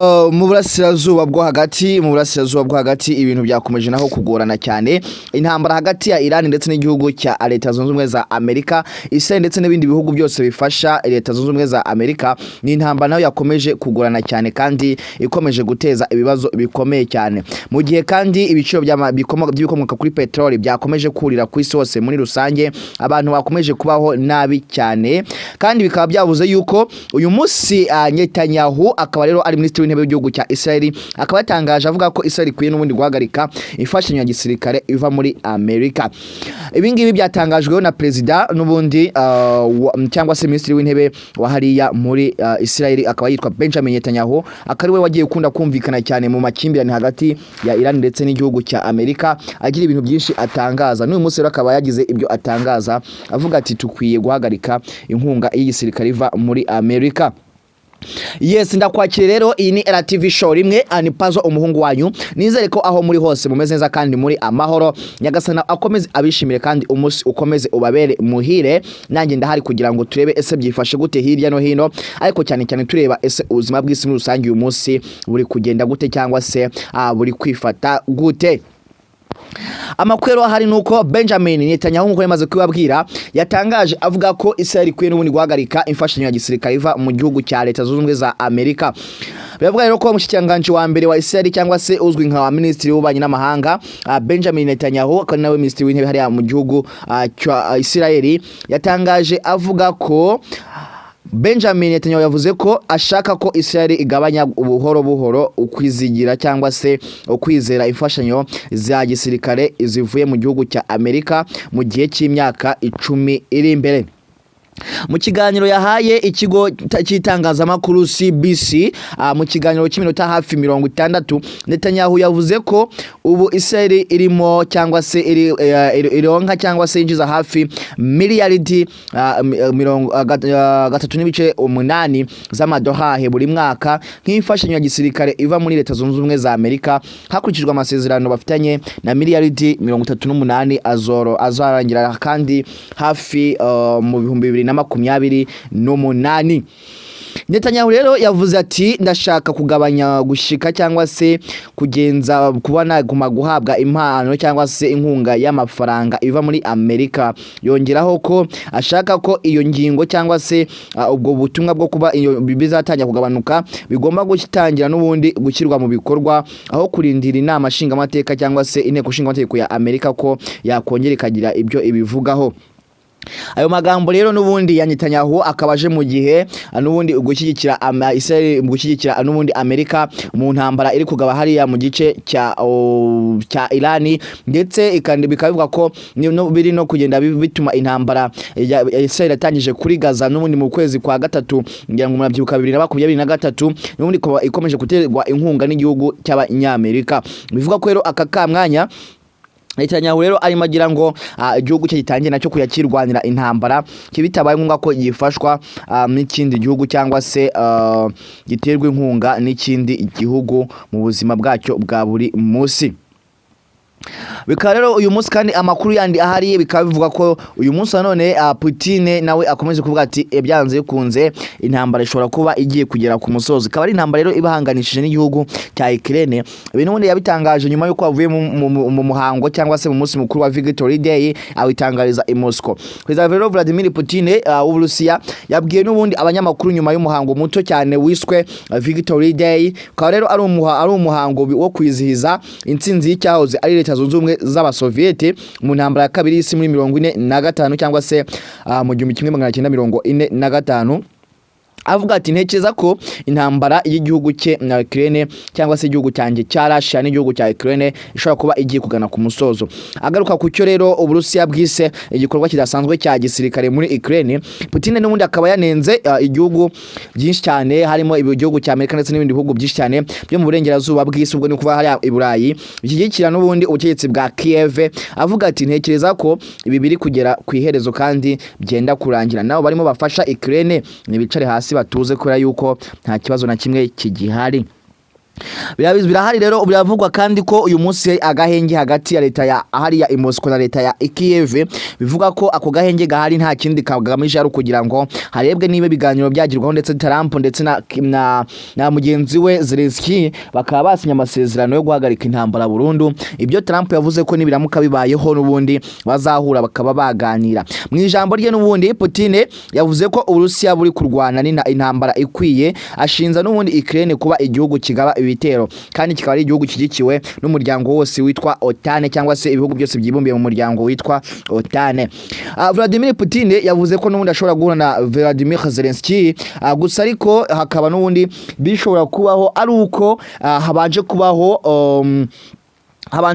Mu burasirazuba bwo hagati ibintu byakomeje naho kugorana cyane. Intambara hagati ya Iran ndetse n'igihugu cya Leta Zunze Ubumwe za Amerika, Israel ndetse n'ibindi bihugu byose bifasha Leta Zunze Ubumwe za Amerika, ni intambara nayo yakomeje kugorana cyane kandi ikomeje guteza ibibazo bikomeye cyane, mu gihe kandi ibiciro by'ibikomoka kuri peteroli byakomeje kurira ku isi hose muri rusange. Abantu bakomeje kubaho nabi cyane, kandi bikaba byavuze yuko uyu munsi Netanyahu, akaba rero ari minisitiri w'intebe w'igihugu cya Israel, akaba yatangaje avuga ko Israel ikwiye n'ubundi guhagarika imfashanyo ya gisirikare iva muri Amerika. Ibi ngibi byatangajweho na perezida n'ubundi cyangwa se minisitiri w'intebe wa hariya muri Israel, akaba yitwa Benjamin Netanyahu, akaba ari we wagiye ukunda kumvikana cyane mu makimbirane hagati ya Iran ndetse n'igihugu cya Amerika, agira ibintu byinshi atangaza. N'uyu munsi rero akaba yagize ibyo atangaza, avuga ati: "Tukwiye guhagarika inkunga y'igisirikare iva muri Amerika." Yes, ndakwakira rero. Iyi ni RTV Show rimwe anipazo umuhungu wanyu. Nizere ko aho muri hose mumeze neza kandi muri amahoro. Nyagasana akomeze abishimire kandi umunsi ukomeze ubabere muhire. Nanjye ndahari kugira ngo turebe ese byifashe gute hirya no hino, ariko cyane cyane tureba ese ubuzima bw'isi muri rusange uyu munsi buri kugenda gute, cyangwa se buri kwifata gute. Amakuru rero ahari nuko Benjamin Netanyahu, nkuko yamaze kubabwira, yatangaje avuga ko Israel ikwiye n'ubundi guhagarika imfashanyo ya gisirikare iva mu gihugu cya Leta Zunze Ubumwe za Amerika. Biravuga rero ko umushikiranganji wa mbere wa Israel, cyangwa se uzwi nka minisitiri w'ububanyi n'amahanga, Benjamin Netanyahu, akaba ari nawe minisitiri w'intebe hariya mu gihugu cya Israel, yatangaje avuga ko Benjamin Netanyahu yavuze ko ashaka ko Israel igabanya buhoro buhoro ukwizigira cyangwa se ukwizera imfashanyo za gisirikare zivuye mu gihugu cya Amerika mu gihe cy'imyaka 10 iri imbere. Mu kiganiro yahaye ikigo cy'itangazamakuru CBC, mu kiganiro cy'iminota hafi 60, Netanyahu yavuze ko ubu Israel irimo cyangwa se iri ironka cyangwa se yinjiza hafi miliyaridi mirongo 3.8 z'amadolari buri mwaka nk'imfashanyo ya gisirikare iva muri Leta Zunze Ubumwe za Amerika, hakurikijwe amasezerano bafitanye, na miliyaridi 38 azoro azarangira kandi hafi mu 2028. Netanyahu rero yavuze ati: "Ndashaka kugabanya gushika cyangwa se kugenza kuba naguma guhabwa impano cyangwa se inkunga y'amafaranga iva muri Amerika." Yongeraho ko ashaka ko iyo ngingo cyangwa se ubwo butumwa bwo kuba iyo bizatangira kugabanuka bigomba gutangira n'ubundi gushyirwa mu bikorwa, aho kurindira inama nshingamateka cyangwa se inteko nshingamategeko ya Amerika ko yakongera ikagira ibyo ibivugaho. Ayo magambo rero n'ubundi ya Netanyahu akaba aje mu gihe n'ubundi gushyigikira Israel, gushyigikira n'ubundi Amerika mu ntambara iri kugaba hariya mu gice cya Irani, ndetse ikandi bikaba bivuga ko biri no kugenda bituma intambara ya Israel yatangije kuri Gaza n'ubundi mu kwezi kwa gatatu, ngira ngo murabyibuka, 2023, n'ubundi ikaba ikomeje guterwa inkunga n'igihugu cy'Abanyamerika. Bivuga ko rero aka kamwanya Netanyahu rero arimo agira ngo igihugu cye gitangiye nacyo kuyakirwanira intambara, bitabaye ngombwa ko gifashwa n'ikindi gihugu cyangwa se giterwa inkunga n'ikindi gihugu mu buzima bwacyo bwa buri munsi. Bikaba rero uyu munsi kandi amakuru yandi ahari bikaba bivuga ko uyu munsi nanone Putin nawe akomeje kuvuga ati: "Byanze bikunze intambara ishobora kuba igiye kugera ku musozo." Ikaba ari intambara rero ibahanganishije n'igihugu cya Ukraine. Ibi n'ubundi yabitangaje nyuma y'uko bavuye mu muhango cyangwa se mu munsi mukuru wa Victory Day, awitangariza i Moscow. Perezida rero Vladimir Putin w'Uburusiya yabwiye n'ubundi abanyamakuru nyuma y'umuhango muto cyane wiswe Victory Day, ukaba rero ari umuhango wo kwizihiza intsinzi y'icyahoze ari Leta Zunze Ubumwe z'Abasoviyete mu ntambara ya kabiri y'isi muri 45, cyangwa se mu 1945, avuga ati: "Ntekereza ko intambara y'igihugu cye na Ukraine, cyangwa se igihugu cyanjye cya Russia n'igihugu cya Ukraine, ishobora kuba igiye kugana ku musozo." Agaruka ku cyo rero Uburusiya bwise igikorwa kidasanzwe cya gisirikare muri Ukraine, Putin n'ubundi akaba yanenze igihugu byinshi cyane, harimo igihugu cya Amerika ndetse n'ibindi bihugu byinshi cyane byo mu burengerazuba bw'isi, ubwo ni kuva hariya i Burayi, bishyigikira n'ubundi ubutegetsi bwa Kiev, avuga ati: "Ntekereza ko ibi biri kugera ku iherezo kandi byenda kurangira. Nabo barimo bafasha Ukraine nibicare hasi batuze, kubera yuko nta kibazo na kimwe kigihari." Birahari rero, biravugwa kandi ko uyu munsi agahenge hagati ya leta ya hariya i Moscow na leta ya Kiev. Bivuga ko ako gahenge gahari nta kindi kagamije, ari ukugira ngo harebwe niba ibiganiro byagirwaho, ndetse Trump ndetse na mugenzi we Zelensky bakaba basinye amasezerano yo guhagarika intambara burundu. Ibyo Trump yavuze ko nibiramuka bibayeho, n'ubundi bazahura bakaba baganira. Mu ijambo rye n'ubundi, Putin yavuze ko Uburusiya buri kurwana intambara ikwiye, ashinza n'ubundi Ukraine kuba igihugu kigaba ibitero, kandi kikaba ari igihugu gishyigikiwe n'umuryango wose witwa OTAN, cyangwa se ibihugu byose byibumbiye mu muryango witwa OTAN. Vladimir Putin yavuze ko n'ubundi ashobora guhura na Vladimir Zelensky, gusa ariko hakaba n'ubundi bishobora kubaho ari uko habanje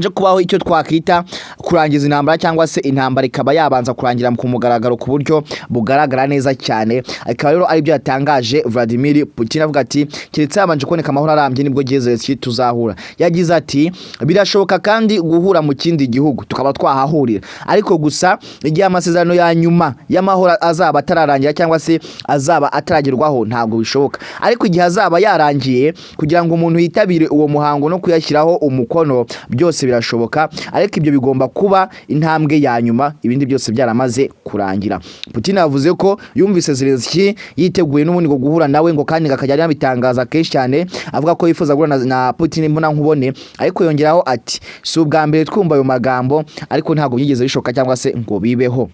kubaho icyo twakwita kurangiza intambara, cyangwa se intambara ikaba yabanza kurangira ku mugaragaro, ku buryo bugaragara neza cyane. Akaba rero aribyo yatangaje Vladimir Putin, avuga ati: "Keretse habanje kuboneka amahoro arambye, nibwo Zelensky tuzahura." Yagize ati: "Birashoboka kandi guhura mu kindi gihugu, tukaba twahahurira, ariko gusa igihe amasezerano ya nyuma y'amahoro azaba atararangira cyangwa se azaba ataragerwaho, ntabwo bishoboka. Ariko igihe azaba yarangiye, kugira ngo umuntu yitabire uwo muhango no kuyashyiraho umukono, byose birashoboka, ariko ibyo bigomba kuba intambwe ya nyuma, ibindi byose byaramaze kurangira." Putin yavuze ko yumvise Zelensky yiteguye n'ubundi ngo guhura nawe, ngo kandi akajya anabitangaza kenshi cyane, avuga ko yifuza guhura na Putin imbona nkubone. Ariko yongeraho ati: "Si ubwa mbere twumva ayo magambo, ariko ntabwo byigeze bishoboka cyangwa se ngo bibeho."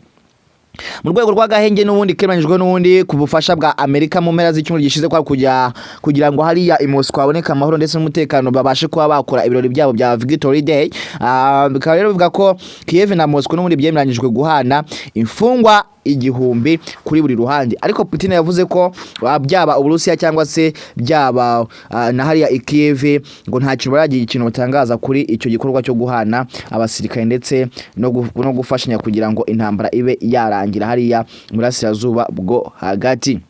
Mu rwego rw'agahenge n'ubundi kemeranyijwe n'ubundi ku bufasha bwa Amerika mu mpera z'icyumweru gishize, kwa kujya kugira ngo hariya i Moscow haboneke amahoro ndetse n'umutekano, babashe kuba bakora ibirori byabo bya Victory Day. Bikaba rero bivuga ko Kiev na Moscow n'ubundi byemeranyijwe guhana imfungwa 1000 kuri buri ruhande. Ariko Putin yavuze ko byaba Uburusiya cyangwa se byaba na hariya i Kiev, ngo nta kintu baragira ikintu batangaza kuri icyo gikorwa cyo guhana abasirikare ndetse no gufashanya kugira ngo intambara ibe yarangira hariya mu burasirazuba bwo hagati.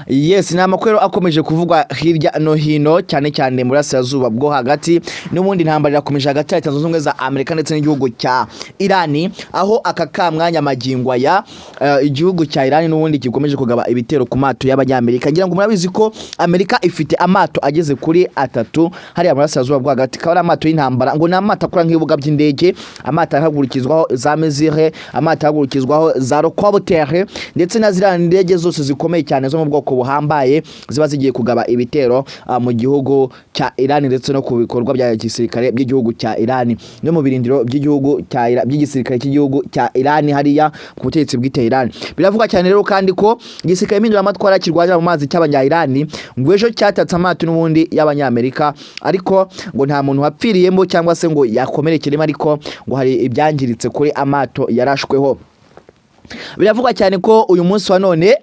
Yes, ni amakuru akomeje kuvugwa hirya no hino, cyane cyane mu burasirazuba bwo hagati. N'ubundi intambara irakomeje hagati ya Leta Zunze Ubumwe za Amerika ndetse n'igihugu cya Irani, aho aka kamwanya magingo aya igihugu cya Irani n'ubundi gikomeje kugaba ibitero ku mato y'Abanyamerika. Ngira ngo murabizi ko Amerika ifite amato ageze kuri atatu hariya mu burasirazuba bwo hagati, akaba ari amato y'intambara, ngo ni amato akora nk'ibibuga by'indege, amato ahagurukizwaho za missile, amato ahagurukizwaho za hélicoptère, ndetse na ziriya ndege zose zikomeye cyane zo mu bwoko buhambaye ziba zigiye kugaba ibitero mu gihugu cya Iran, ndetse no ku bikorwa bya gisirikare by'igihugu cya Iran, no mu birindiro by'igihugu cya Iran, by'igisirikare cy'igihugu cya Iran hariya ku butegetsi bw'ite Iran. Biravugwa cyane rero kandi ko igisirikare mpinduramatwara kirwanira mu mazi cy'abanya Iran ngo ejo cyatatse amato n'ubundi y'Abanyamerika, ariko ngo nta muntu wapfiriyemo cyangwa se ngo yakomerekeremo, ariko ngo hari ibyangiritse kuri amato yarashweho. Biravugwa cyane ko uyu munsi wa none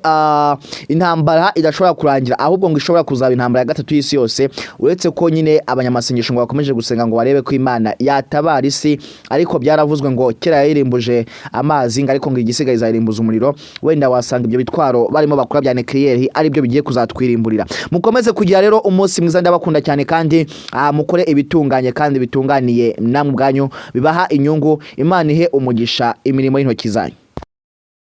intambara idashobora kurangira, ahubwo ngo ishobora kuzaba intambara ya gatatu y'isi yose, uretse ko nyine abanyamasengesho ngo bakomeje gusenga ngo barebe ko Imana yatabara isi. Ariko byaravuzwe ngo kera yayirimbuje amazi, ngo ariko ngo igisigaye izayirimbuza umuriro. Wenda wasanga ibyo bitwaro barimo bakora bya nucléaire ari byo bigiye kuzatwirimburira. Mukomeze kugira rero umunsi mwiza, ndabakunda cyane, kandi mukore ibitunganye kandi bitunganiye namwe ubwanyu, bibaha inyungu. Imana ihe umugisha imirimo y'intoki zanyu.